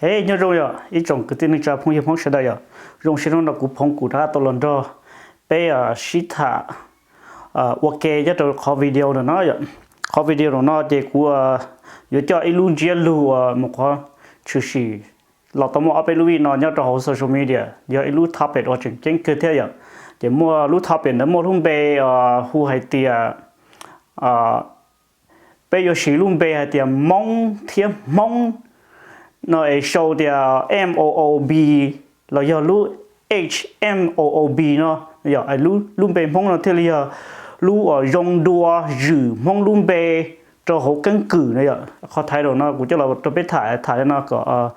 Hej, nyob zoo yog ib tsoom kwv tij neej tsa phooj ywg Hmoob sawv daws yom. Zoo siab hnub no kuv Phoov Kuv rov qab tau los nrog peb sib tham ua ke nyob rau qhov video no no yom. Qhov video no no ces kuv yuav coj ib lub ntsiab lus uas mus qhov tshwm sim los tau muaj ob peb lub vij no nyob rau hauv social media, yog ib lub topic uas tseem ceeb kawg thiab yom. Ces muaj lub topic ntawd muaj lub npe hu hais tias, peb yuav siv lub npe hais tias Moob thiab Hmoob no es sau tias M O O B los yog lub H M O O B no yom. Lub npe Hmoob no thiaj li yog lub uas zoo dua zwm Hmoob lub npe rau hauv keeb kwm no yom. Qhov title no kuv coj los rau peb tham, tham li no kom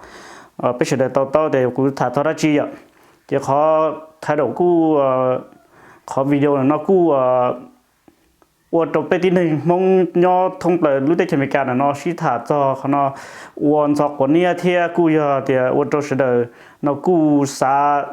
peb sawv daws tau taub tias kuv tham txog dab tsi yom. Ces qhov title kuj, qhov video no kuj ua rau peb tib neeg Hmoob nyob thoob plaws lub teb chaws Amelikas no no sib tham txog qhov no ua ntxhov quav niab thiab kuj yog tias ua rau sawv daws no kuj xav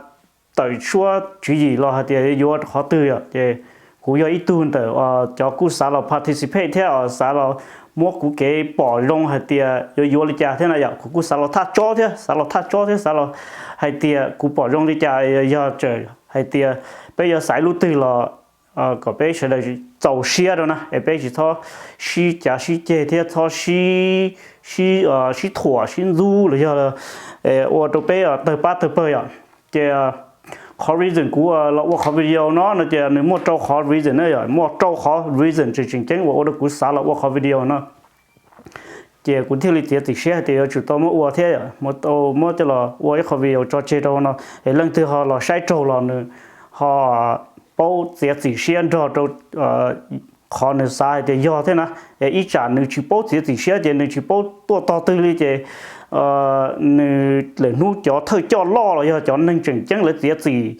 tawm suab tswv yim los hais tias yuav rau qhov twg yom. Ces kuv yog ib tug ntawm cov kuj xav los participate thiab xav los muab kuv kev pom zoo hais tias yuav yuav li cas thiab na yom. Kuv kuj xav los thaj tsob thiab, xav los thaj tsob thiab xav los hais tias kuv pom zoo li cas, yog tseem hais tias peb yuav xaiv lub twg los kom peb sawv daws txaus siab rau na, es peb tsis txhob sib cav sib ceg thiab txhob sib, sib thuam sib ntxub los yog ua rau peb tawg pab tawg pawg yom. Ces qhov reason kuv los ua qhov video no no ces nws muaj rau qhov reason na yom, muaj rau qhov reason tseem tseem ceeb uas ua rau kuv xav los ua qhov video no. Ces kuv thiaj li txiav txim siab hais tias yuav tsum tau muab ua thiab yom, muab coj los ua ib qho video tso tseg rau no es leej twg ho los saib raug los nws ho paub txiav txim siab nrog rau qhov nws xav hais tias yog thiab na. Es ib tsam nws tsis paub txiav txim siab ces nws tsis paub tuaj tog twg li ces nws lwm hnub cov thawj coj loj los yog cov neeg tseem ceeb lawv txiav txim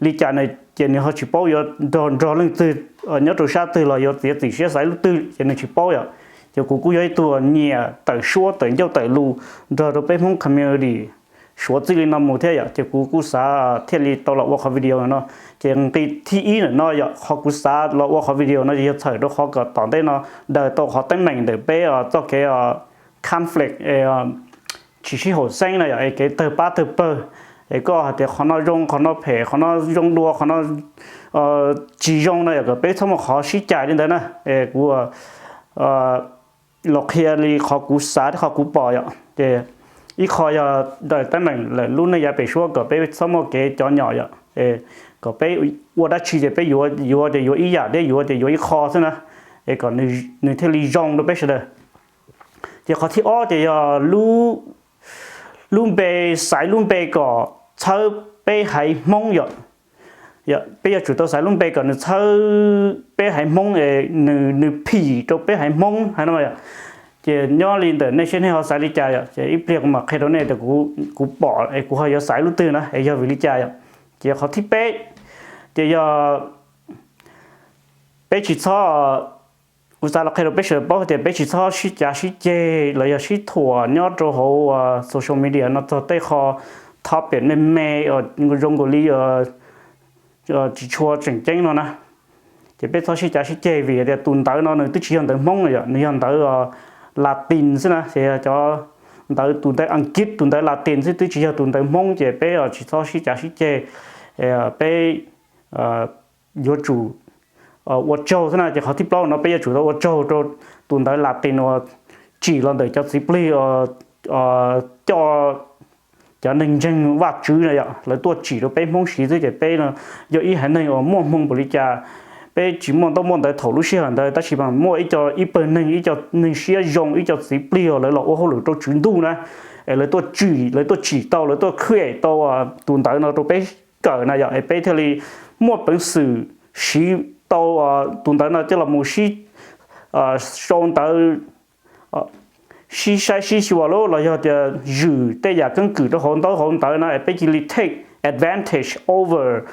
li cas na, ces nws ho tsis paub yuav nrog, nrog leej twg nyob rau sab twg los yuav txiav txim siab xaiv lub twg ces nws tsis paub yom. Ces kuv kuj yog ib tug nyiam tawm suab tawm ncauj tawm lus nrog rau peb Hmoob community suav txij li no mus thiab yom. Ces kuv kuj xav thiaj li tau los ua qhov video no. Ces nqi thib ib ntawm no yog qhov kuv xav los ua qhov video no yog txhawm rau qhov kom tom ntej no daws tau qhov teeb meem ntawm peb txoj kev conflict tsis sib haum xeeb na yom, es kev tawg pab tawg pawg, es koj hais tias qhov no zoo qhov no phem, qhov no zoo dua qhov no tsis zoo na yom, kom peb txhob muaj qhov sib cais li ntawd na. Es kuv los qhia li qhov kuv xav thiab qhov kuv pom yom. Ces ib qho yog daws teeb meem lawm lub neej yav pem suab kom peb txhob muaj kev cov nyom yom, kom peb ua dab tsi ces peb yuav, yuav ces yuav ib yam thiab yuav ces yuav ib qho xwb na, es kom nws thiaj li zoo rau peb sawv daws. Ces qhov thib ob ces yog lub npe, xaiv lub npe kom txhawb peb haiv Hmoob yom. Peb yuav tsum tau xaiv lub npe kom nws txhawb peb haiv Hmoob, nws phim rau peb haiv Hmoob hais no yom. Ces nyob li ntawm nej seb nej ho xaiv li cas yom, ces ib pliag kuv mam qhia rau nej tias kuv pom es kuv ho yuav xaiv lub twg na es yog vim li cas yom. Ces qhov thib peb ces yog peb tsis txhob, kuv xav los qhia rau peb sawv daws paub tias peb tsis txhob sib cav sib ceg los yog sib thuam nyob rau hauv social media no txog tej qho topic me me zoo nkaus li tsis tshua tseem ceeb no na. Ces peb txhob sib cav sib ceg vim tias tus ntawv no nws twb tsis yog ntawv Hmoob no yom, nws yog ntawv Latin xwb na, ces yog cov ntawv, tus ntawv Askiv, tus ntawv Latin xwb, twb tsis yog tus ntawv Hmoob, ces peb tsis txhob sib cav sib ceg. Peb yuav tsum ua tsaug xwb na. Ces qhov thib plaub no peb yuav tsum tau ua tsaug rau tus ntawv Latin uas tsim los ntawm cov txiv plig coj, cov neeg ntseeg Vajtswv na yom, lawv tuaj tsim rau peb Hmoob siv xwb. Ces peb yog ib haiv neeg uas muaj hmoo npaum li cas, peb tsis muaj ntaub muaj ntawv thaum lub sij hawm ntawd, tab sis mas muaj ib co, ib pawg neeg, ib co neeg siab zoo, ib co txiv plig uas lawv los ua hauj lwm rau Tswv Ntuj na, es lawv tuaj tsim, lawv tuaj tsim tau, lawv tuaj create tau tus ntawv no rau peb kawm na yom, es peb thiaj li muaj peev xwm siv tau tus ntawv no coj los mus sib sau ntawv, sib saib sib xyuas los yog tias zwm tej yam keeb kwm rau hauv ntaub hauv ntawv na, es peb cia li take advantage over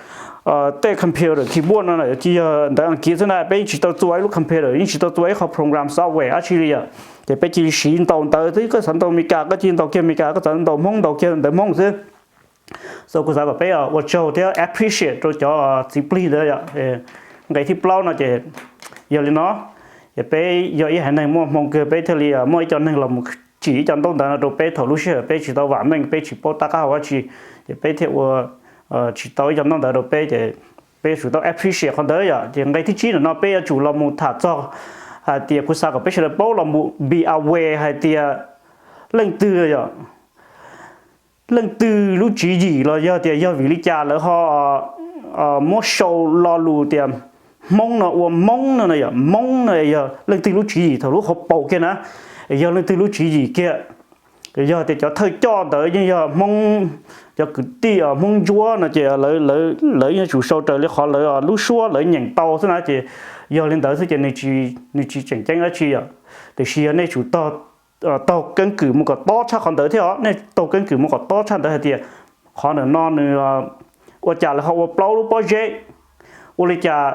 tej computer keyboard no na. Tsis yog ntawv Askiv xwb na, peb yeej tsis tau txua ib lub computer, yeej tsis tau txua ib qho program software dab tsi li yom. Ces peb cia li siv ntaus ntawv xwb, koj xav ntaus Meskas koj cia li ntaus kiag Meskas, koj xav ntaus Hmoob ntaus kiag ntawv Hmoob xwb. So kuv xav kom peb ua tsaug thiab appreciate rau cov txiv plig ntawd yom. Nqe thib plaub no ces yog li no, ces peb yog ib haiv neeg muaj hmoo kawg, peb thiaj li muaj ib co neeg los mus tsim ib co ntaub ntawv no rau peb thaum lub sij hawm peb tsis tau vam meej, peb tsis paub tab qab hau dab tsi, ces peb thiaj ua tsis tau ib co ntaub ntawv rau peb, ces peb yuav tsum tau appreciate qhov ntawd yom. Ces nqe thib tsib ntawm no peb yuav tsum los mus tham txog hais tias kuv xav kom peb sawv daws paub los mus be aware hais tias leej twg yom, leej twg lub tswv yim los yog tias yog vim li cas lawv ho muab sau lo lus tias Hmoob no ua Moob no yom, Moob no yog leej twg lub tswv yim thaum lub hauv paus kiag na, yog leej twg lub tswv yim kiag. Yog tias cov thawj coj ntawd yeej yog Hmoob, cov kwv tij Hmoob Ntsuab no ces lawv yeej yuav tsum sau raws li qhov lawv lub suab lawv nyeem tau xwb na, ces yog li ntawd xwb ces nws tsis tseem ceeb dab tsi yom. Tiam sis yog nej tsum taug keeb kwm mus kom tob tshaj qhov ntawd thiab os, nej taug keeb kwm mus kom tob tshaj ntawd hais tias qhov ntawm no nws ua cas lawv ho ua plaub lub pob zeb, ua li cas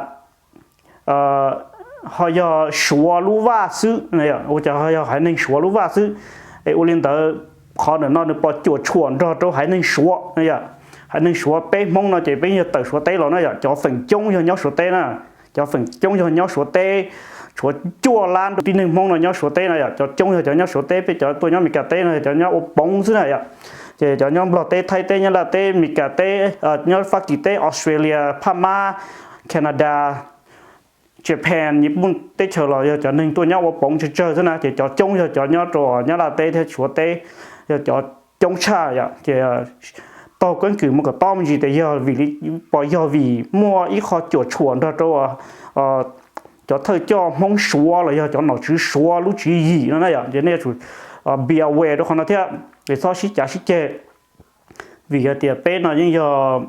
ho yog Suav lub vaj xwb, ua cas ho yog haiv neeg Suav lub vaj xwb. Es ua li ntawd qhov ntawm no nws puas cuam tshuam nrog rau haiv neeg Suav no yom. Haiv neeg Suav, peb Hmoob no ces peb yog tawm Suav teb los na yom, cov feem coob yog nyob Suav teb na. Cov feem coob yog nyob Suav teb, tshuav cuaj lab tib neeg Hmoob no nyob Suav teb no yom, cov coob yog cov nyob Suav teb, peb cov tuaj nyob Mes Kas teb no yog cov nyob ua poov xwb na yom. Ces cov nyob Nplog teb, Thaib teb, Nyab Laj teb, Mes Kas teb, nyob Fab Kis teb, Australia, Phab Mab, Canada, Japan, Nyij Pooj teb chaws los yog cov neeg tuaj nyob ua poov tsawg tsawg xwb na, ces cov coob yog cov nyob rau Nyab Laj teb thiab Suav teb, yog cov coob tshaj yom. Ces taug keeb kwm mus kom tob me ntsis tias yog vim li, puas yog vim muaj ib qho cuam tshuam nrog rau cov thawj coj Hmoob Suav los yog cov nom tswv Suav lub tswv yim no na yom. Ces nej yuav tsum be aware rau qhov no thiab, es txhob sib cav sib ceg. Vim hais tias peb no yeej yog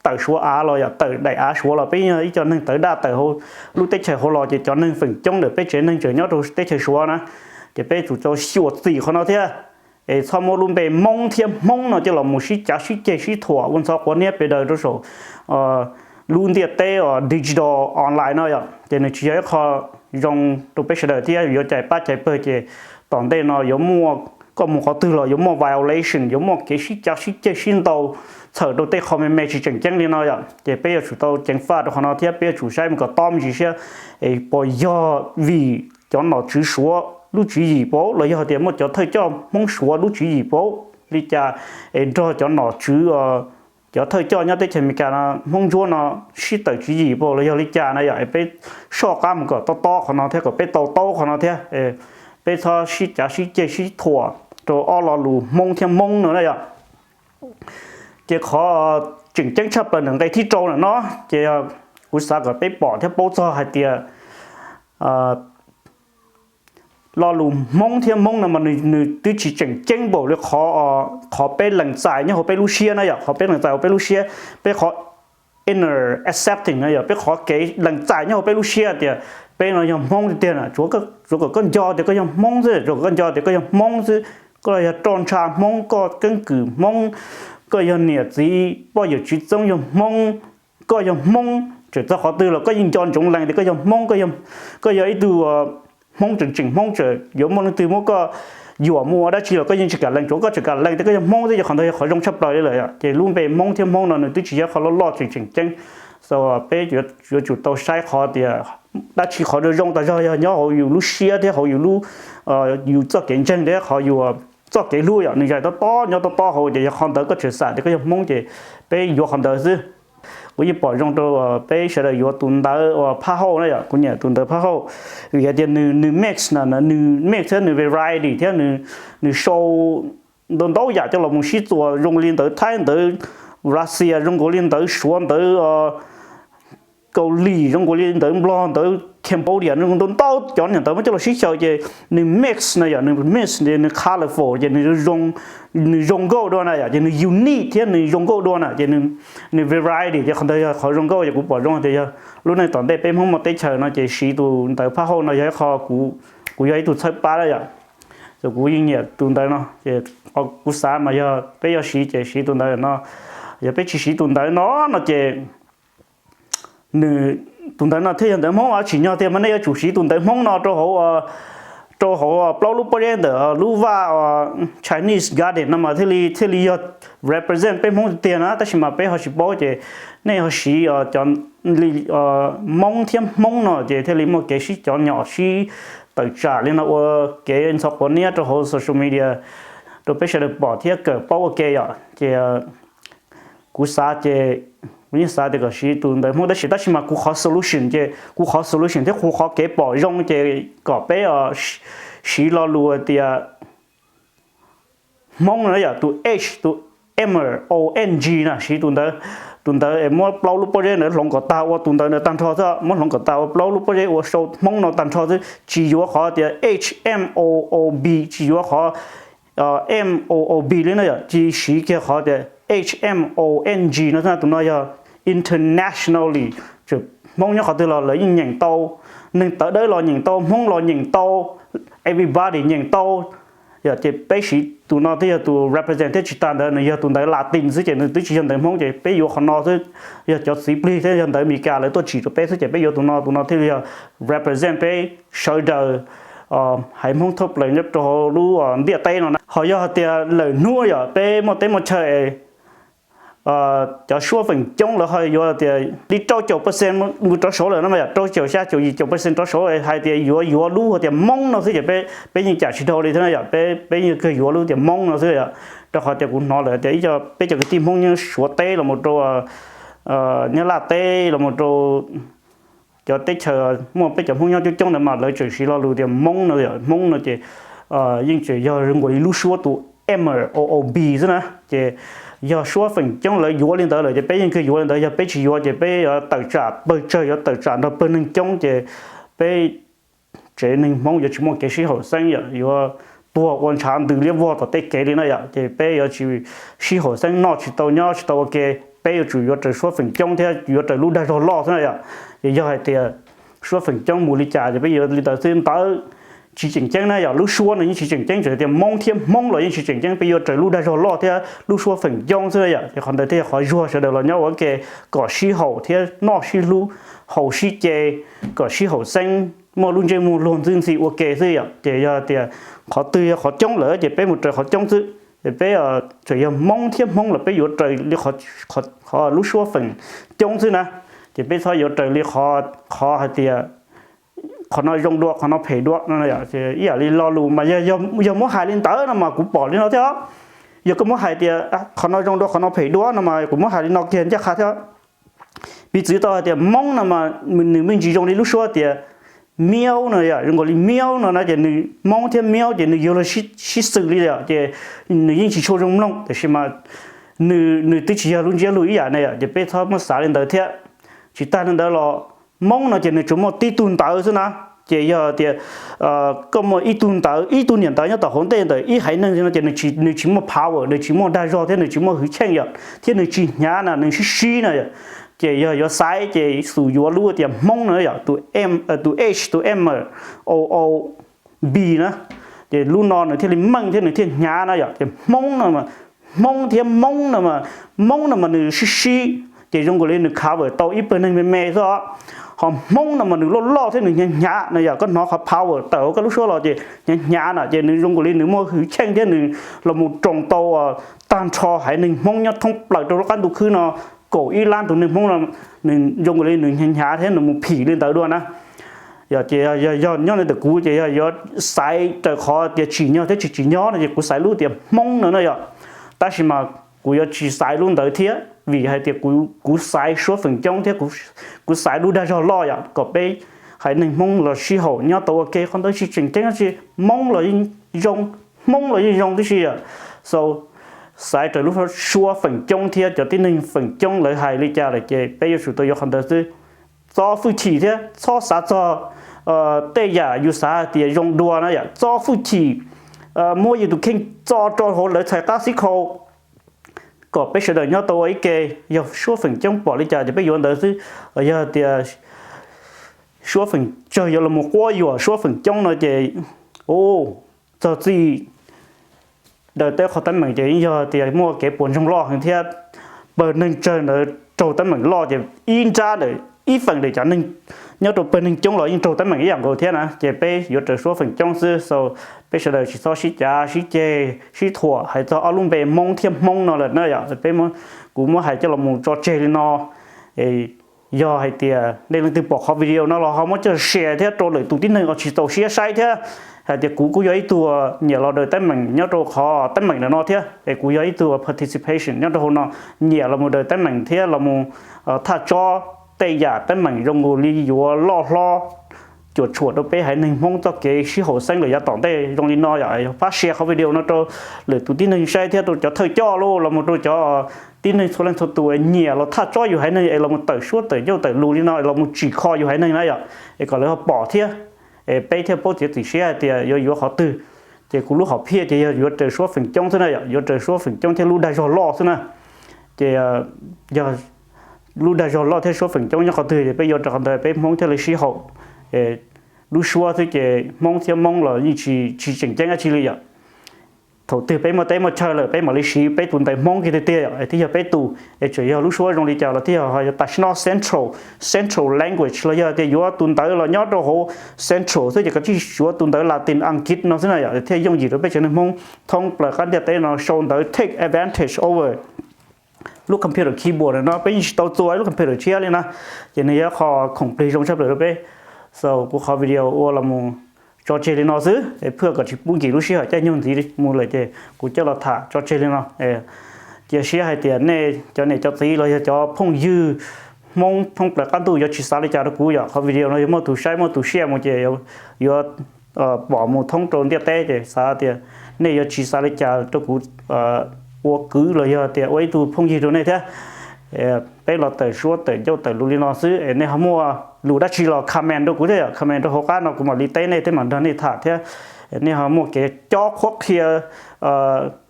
tawm Suav av los yom, tawm daim av Suav los, peb yog ib co neeg tawv daj tawm hauv lub teb chaws hauv los, ces cov neeg feem coob ntawm peb tsev neeg tseem nyob rau teb chaws Suav na. Ces peb tsum tau xyuam xim qhov no thiab. Es txhob muab lub npe Hmoob thiab Hmoob no coj los mus sib cav sib ceg sib thuam ua ntxhov quav niab pes daws rau saum lub ntiaj teb digital online no yom. Ces nws tsis yog ib qho zoo rau peb sawv daws thiab yuav cais pab cais pawg, ces tom ntej no yuav muaj, koj mus qhov twg los yuav muaj violation, yuav muaj kev sib cav sib ceg sib ntaus txhawm rau tej qho me me tsis tseem ceeb li no yom. Ces peb yuav tsum tau ceev faj rau qhov no thiab peb yuav tsum saib mus kom tob me ntsis siab, es puas yog vim cov nom tswv Suav lub tswv yim puas los yog tias muaj cov thawj coj Hmoob Suav lub tswv yim puas li cas, es nrog cov nom tswv, cov thawj coj nyob teb chaws Amelikas no, Hmoob Ntsuab no sib tawm tswv yim puas los yog li cas na yom. Es peb soj qab mus kom tob tob qhov no thiab kom peb tau taub qhov no thiab, peb txhob sib cav sib ceg sib thuam rau ob lo lus Hmoob thiab Hmoob no na yom. Ces qhov tseem ceeb tshaj plaws ntawm nqe thib rau ntawm no, ces kuv xav kom peb pom thiab paub txog hais tias lo lus Hmoob thiab Hmoob no mas nws twb tsis tseem ceeb npaum li qhov, qhov peb lees txais nyob hauv peb lub siab na yom. Qhov peb lees txais hauv peb lub siab, peb qhov inner accepting no yog peb qhov kev lees txais nyob hauv peb lub siab tias peb no yog Hmoob tiag tiag na. Tsuav kom koj nco tias koj yog Hmoob xwb, tsuav kom koj nco tias koj yog Hmoob xwb, koj yog roj ntsha Hmoob, koj keeb kwm Hmoob, koj yog niam txiv poj yawm txiv txoob yog Hmoob, koj yog Hmoob, txawm txog qhov twg los koj yeej nco ntsoov lees tias koj yog Hmoob, koj yog ib tug Hmoob tseem tseem Hmoob, txawm yuav muaj leej twg muab koj yuam mus ua dab tsi los koj yeej tsis kam lees, tsuav koj tseem kam lees tias koj yog Hmoob xwb, ces qhov ntawd yog qhov zoo tshaj plaws li lawm yom. Ces lub npe Hmoob thiab Hmoob no nws twb tsis yog qhov loj loj tseem tseem ceeb. So peb yuav tsum tau saib qhov tias dab tsi qhov zoo zoo tas zog yog nyob hauv yus lub siab thiab hauv yus lub, yus txoj kev ntseeg thiab qhov yus txoj kev hlub yom, nws yog tob tob nyob tob tob hauv, ces yog qhov ntawd koj tseem xam tias koj yog Hmoob ces peb yuav qhov ntawd xwb. Kuv yeej pom zoo rau peb sawv daws yuav tus ntawv uas phaj hauj na yom, kuv nyiam tus ntawv phaj hauj, vim hais tias nws mix na, nws mix thiab nws variety thiab nws sau ntau ntau yam coj los mus sib txuas, zoo li ntawv Thaib, ntawv Russia, zoo nkaus li ntawv Suav, ntawv Kaus Lim, zoo nkaus li ntawv Nplog, ntawv Cambodia, ntau ntau cov niam ntawv muab coj los sib xyaw ces nws mix na yom, nws mix, nws colorful ces nws zoo nkauj dua na yom, ces nws unique thiab nws zoo nkauj dua na, ces nws variety, ces qhov ntawd yog qhov zoo nkauj. Ces kuv pom zoo tias yog lub neej tom ntej peb Hmoob muaj teb chaws no ces siv tus ntawv phaj hauj no yog ib qho kuv yog ib tug txhawb pab lawm yom. Ces kuv yeej nyiam tus ntawv no, ces kuv xav mas yog peb yuav siv ces siv tus ntawv no, yog peb tsis siv tus ntawv no no ces tus ntawv no thiaj yog ntawv Hmoob. Tsim nyog tiag mas nej yuav tsum siv tus ntawv Hmoob no rau hauv plaub lub pob zeb ntawm lub vaj Chinese Garden no mas thiaj li yog represent peb Hmoob tiag tiag na. Tab sis mas peb ho tsis paub ces nej ho siv cov li Hmoob thiab Hmoob no ces thiaj li muaj kev sib cov nyom sib tawm tsam li no ua kev ntxhov quav niab rau hauv social media rau peb sawv daws pom thiab kawm paub ua ke yom. Ces kuv xav ces kuv yeej xav tias kom siv tus ntawv Hmoob tab sis, tab sis mas kuv qhov solution ces kuv qhov solution thiab kuv qhov kev pom zoo ces kom peb siv lo lus tias Hmoob no yom, tus H, tus M O N G na, siv tus ntawd, tus ntawd es muab plaub lub pob zeb ntawd hloov kom tag ua tus ntawd ntawd tag nrho xwb, muab hloov kom tag ua plaub lub pob zeb ua sau Hmoob no tag nrho xwb, tsis yuav qhov tias H M O O B, tsis yuav qhov M O O B li no yom, tsis siv kiag qhov tias H M O N G no xwb, tus no yog internationally, txawm Hmoob nyob qhov twg los lawv yeej nyeem tau, neeg tawv dawb los nyeem tau, Hmoob los nyeem tau, everybody nyeem tau. Yog ces peb siv tus no thiaj yog tus represent thiab tsis tas ntawd nws yog tus ntawv Latin xwb ces nws twb tsis yog ntawv Hmoob ces peb yuav qhov no xwb. Yog cov txiv plig thiab yog ntawv Amelikas lawv tuaj tsim rau peb xwb ces peb yuav tus no, tus no thiaj li yog represent peb sawv daws haiv Hmoob thoob plaws nyob rau hauv lub ntiaj teb no na. Ho yog hais tias lawm hnub yog peb muaj teb muaj chaw cov suab feem coob lawv ho yuav tias li rau caum percent mus rov saud lawm no mas yog rau caum xya caum yim caum percent rov saud hais tias yuav yuav lub tias Hmoob no xwb ces peb yeej cam tsis dhau li thiab na yom, peb yeej kawg yuav lub tias Hmoob no xwb yom, rau qhov tias kuv hnov lawm tias ib co peb cov kwv tij Hmoob nyob Suav teb los mus rau nyob Laj teb los mus rau cov teb chaws muaj peb cov Hmoob nyob coob coob ntawd mas lawv tseem siv lo lus tias Hmoob no, Hmoob no ces yeej tseem yog zoo nkaus li lub suab tus M O O B xwb na. Ces yog suab feem coob lawv yuav li ntawd lawm ces peb yeej kawg yuav li ntawd, yog peb tsis yuav ces peb yuav tawm tsam pawg tsawg, yuav tawm tsam nrog pawg neeg coob ces peb tsev neeg Hmoob yuav tsis muaj kev sib haum xeeb yom, yuav tuag ua ntshav ntws liab vog tom tej kev li na yom, ces peb yuav tsis sib haum xeeb, noj tsis tau nyob tsis tau ua ke, peb yuav tsum yuav raws suab feem coob thiab yuav raws lub dag zog loj xwb na yom. Ces yog hais tias suab feem coob mus li cas ces peb yuav li ntawd xwb, ntawd tsis tseem ceeb na yom, lub suab no yeej tsis tseem ceeb, tseem tias Hmoob thiab Hmoob los yeej tsis tseem ceeb, peb yuav raws lub dag zog loj thiab lub suab feem coob xwb na yom. Ces qhov ntawd thiaj yog qhov zuag sawv daws los nyob ua ke kom sib haum thiab noj sib hlub, haus sib ce, kom sib haum xeeb, muaj lub ntsej muag luag ntxwb ntxhi ua ke xwb yom. Ces yog tias qhov twg yog qhov coob lawm ces peb mus raws qhov coob xwb. Ces peb tseem yog Hmoob thiab Hmoob los peb yuav raws li qhov lub suab feem coob xwb na. Ces peb txhob yuav raws li qhov hais tias qhov no zoo dua qhov no phem dua no. Ib yam li lo lus mas yog muab hais li ntawd no mas kuv pom li no thiab. Yog koj muab hais tias qhov no zoo dua qhov no phem dua no mas kuv muab hais li no kiag ncaj qha thiab. Piv txwv tau hais tias Hmoob no mas nws me ntsis zoo li lub suab tias miaub no yom, zoo nkaus li miaub no na, ces nws Hmoob thiab miaub ces nws yuav luag sib xws li yom, ces nws yeej tsis tshua zoo mloog, tiam sis mas nws twb tsis yog lub ntsiab lus ib yam na yom, ces peb txhob muab xav li ntawd thiab. Tsis tag li ntawd los Hmoob no ces nws tsuas muaj tib tug ntawv xwb na. Ces yog tias koj muaj ib tug ntawv, ib tug niam ntawv nyob tom hauv ntej ntawm ib haiv neeg no ces nws tsis muaj power, nws tsis muaj dag zog thiab nws tsis muaj hwv cheej yom, thiab nws tsis hnyav na, nws sib sib na yom. Ces yog yuav xaiv ces xum yuav lub tias Hmoob no yom, tus H, tus M, O O B na. Ces lub no nws thiaj li meej thiab nws thiaj hnyav na yom. Ces Hmoob no, Hmoob thiab Hmoob no mas, Hmoob no mas nws sib sib, ces zoo nkaus li nws cover tau ib pawg neeg me me xwb. Ho Hmoob no mas nws loj loj thiab nws hnyav hnyav na yom, koj hnov qhov power tawm hauv koj lub suab los ces hnyav hnyav na, ces nws zoo nkaus li nws muaj hwv cheej thiab nws los mus roos tau tag nrho haiv neeg Hmoob nyob thoob plaws rau lub qab ntuj khwb no, kaum ib lab tus neeg Hmoob no, nws zoo nkaus li nws hnyav hnyav thiab nws mus phim li ntawd dua na. Yog ces yog nyob ntawm kuv ces yog yuav xaiv raws qhov tias tsim nyog thiab tsis tsim nyog no ces kuv xaiv lub tias Hmoob no na yom. Tab sis mas kuv yuav tsis xaiv lub ntawd thiab vim hais tias kuv xaiv suab feem coob thiab kuv xaiv lub dag zog loj yom, kom peb haiv neeg Hmoob los sib haum nyob tau ua ke, qhov ntawd tsis tseem ceeb dab tsi, Hmoob los yeej zoo, Hmoob los yeej zoo tib si yom. So xaiv raws lub suab feem coob thiab cov tib neeg feem coob lawv hais li cas lawm ces peb yuav tsum tau yuav qhov ntawd xwb. Txo hwj chim thiab txhob xav txog tej yam yus xav hais tias zoo dua na yom, txo hwj chim, muab yus tus kheej txo rau hauv lawv txhais qab xib khau kom peb sawv daws nyob tau ua ib ke. Yog suab feem coob pom li cas ces peb yuav ntawd xwb. Yog tias suab feem tsawg yuav los mus quab yuam suab feem coob no ces, u, txog txij daws teb qhov teeb meem ces yeej yog tias muaj kev puas ntsoog loj heev thiab pawg neeg tsawg ntawd raug teeb meem loj ces ib nrab ntawm ib feem ntawm cov neeg nyob rau pawg neeg coob los yeej raug teeb meem ib yam nkaus thiab na. Ces peb yuav raws suab feem coob xwb, so peb sawv daws tsis txhob sib cav sib ceg sib thuam hais txog ob lub npe Hmoob thiab Hmoob no lawm na yom. Peb, kuv muab hais coj los mus tso tseg li no es Yog hais tias nej leej twg pom qhov video no los ho muab coj share thiab rau lwm tus tib neeg uas tsis txaus siab saib thiab, hais tias kuv kuj yog ib tug nyiam los daws teeb meem nyob rau qhov teeb meem ntawm no thiab, es kuv yog ib tug participation nyob rau hauv no, nyiam los mus daws teeb meem thiab los mus thaj tsob tej yam teeb meem zoo nkaus li yuav loj hlob cuam tshuam rau peb haiv neeg Hmoob txoj kev sib haum xeeb lawm yav tom ntej zoo li no yom. Pab share qhov video no rau lwm tus tib neeg saib thiab rau cov thawj coj los mus rau cov tib neeg txhua leej txhua tus nyiam los thaj tsob yus haiv neeg es los mus tawm suab tawm ncauj tawm lus li no los mus tsim kho yus haiv neeg na yom, es kom lawv ho pom thiab, es peb thiaj paub txiav txim siab hais tias yuav yuav qhov twg. Ces kuv lub hom phiaj ces yog yuav raws suab feem coob xwb na yom, yuav raws suab feem coob thiab lub dag zog loj xwb na. Ces yog lub dag zog loj thiab suab feem coob nyob qhov twg ces peb yuav raws qhov ntawd peb Hmoob thiaj li sib haum. Lub suab xwb ces Hmoob thiab Hmoob los yeej tsis tseem ceeb dab tsi li yom. Thaum twg peb muaj teb muaj chaw lawm peb mam li siv peb tus ntawv Hmoob kiag tiag tiag yom, thiaj yog peb tus. Es tseem yog lub suab zoo li cas los thiaj yog tam sim no central, central language los yog tias yuav tus ntawv los nyob rau hauv central xwb ces kav tsij yuav tus ntawv Latin Askiv no xwb na yom, thiaj yooj yim rau peb tsev neeg Hmoob thoob plaws qab ntiaj teb no sau ntawv take advantage over lub computer keyboard no. Peb yeej tsis tau txua ib lub computer tshiab li na, ces nws yog qhov khoom plig zoo tshaj plaws rau peb. So kuv qhov video ua los mus tso tseg li no xwb, phwj kom tsis pub nkim lub sij hawm caij nyoog ntxiv mus lawm ces kuv coj los tham tso tseg li no. Cia siab hais tias nej cov niam cov txiv los yog cov phooj ywg Hmoob thoob plaws qab ntuj yuav tsis xav li cas rau kuv yom. Qhov video no yuav muaj tus saib muaj tus share mus ces yuav pom mus thoob rau ntiaj teb ces xav tias nej yuav tsis xav li cas rau kuv ua kwv los yog tias ua ib tug phooj ywg rau nej thiab. Peb los tawm suab tawm ncauj tawm lus li no xwb, es nej ho muaj lus dab tsi los comment rau kuv thiab yom, comment rau hauv qab no kuv mam li teb nej thiab mam nrog nej tham thiab. Nej ho muaj kev cob qhuab qhia,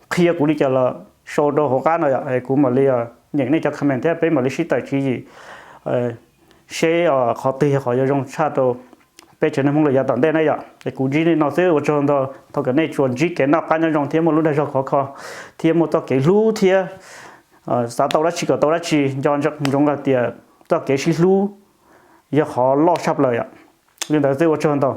qhia kuv li cas los sau rau hauv qab no yom, kuv mam li nyeem nej cov comment thiab peb mam li sib tawm tswv yim seb qhov twg yog qhov yuav zoo tshaj rau peb tsev neeg Hmoob lawm yav tom ntej na yom. Es kuv ntsib nej no xwb, ua tsaug ntau, thov kom nej tsuas ntsib kev noj qab nyob zoo thiab muaj lub dag zog khov kho thiab muaj txoj kev hlub thiab xav tau dab tsi kom tau dab tsi, nco ntsoov hais tias txoj kev sib hlub yog qhov loj tshaj plaws yom. Li ntawd xwb, ua tsaug ntau.